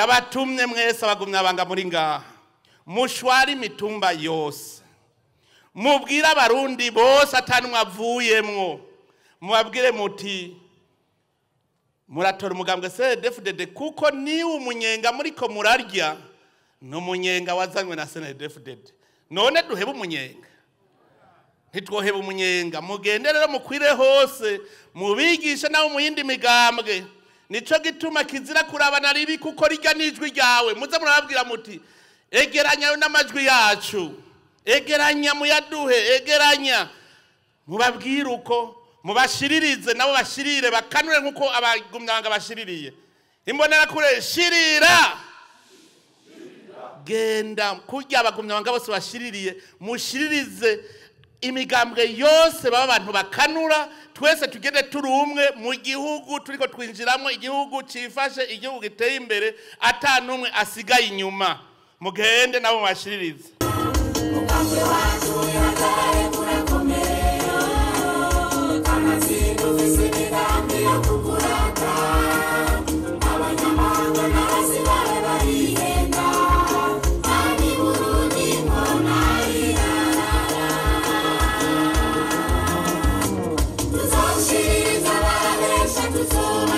Ndabatumye mwese abagumyabanga muri ngaha, mushware imitumba yose, mubwire abarundi bose atanumwe avuyemwo, mubabwire muti muratora umugambwe CNDD-FDD kuko ni umunyenga muriko murarya, ni umunyenga wazanywe na CNDD-FDD. None duhebe umunyenga? Ntitwoheba umunyenga. Mugende rero mukwire hose, mubigishe nabo mu yindi migambwe. Nico gituma kizira kurabana ribi, kuko rirya n'ijwi ryawe. Muze murababwira muti egeranya ayo n'amajwi yacu, egeranya muyaduhe, egeranya. Mubabwire uko, mubashiririze nabo bashirire, bakanure nkuko abagumyabanga bashiririye. Imbonerakure shirira, genda kurya abagumyabanga bose bashiririye, mushiririze imigambwe yose, baba abantu bakanura, twese tugende turi umwe mu gihugu turiko twinjiramo, igihugu cifashe, igihugu giteye imbere, ata n'umwe asigaye inyuma. Mugende nabo mubashiririze. Umugambwe wacu wihagare urakomeye, amatsinda ufise imigambi yo kukurata, abanyamahanga n'abasigaye barihenda, kandi Burundi mbona irarara. Tuzoshiririza ababesha, tuzoba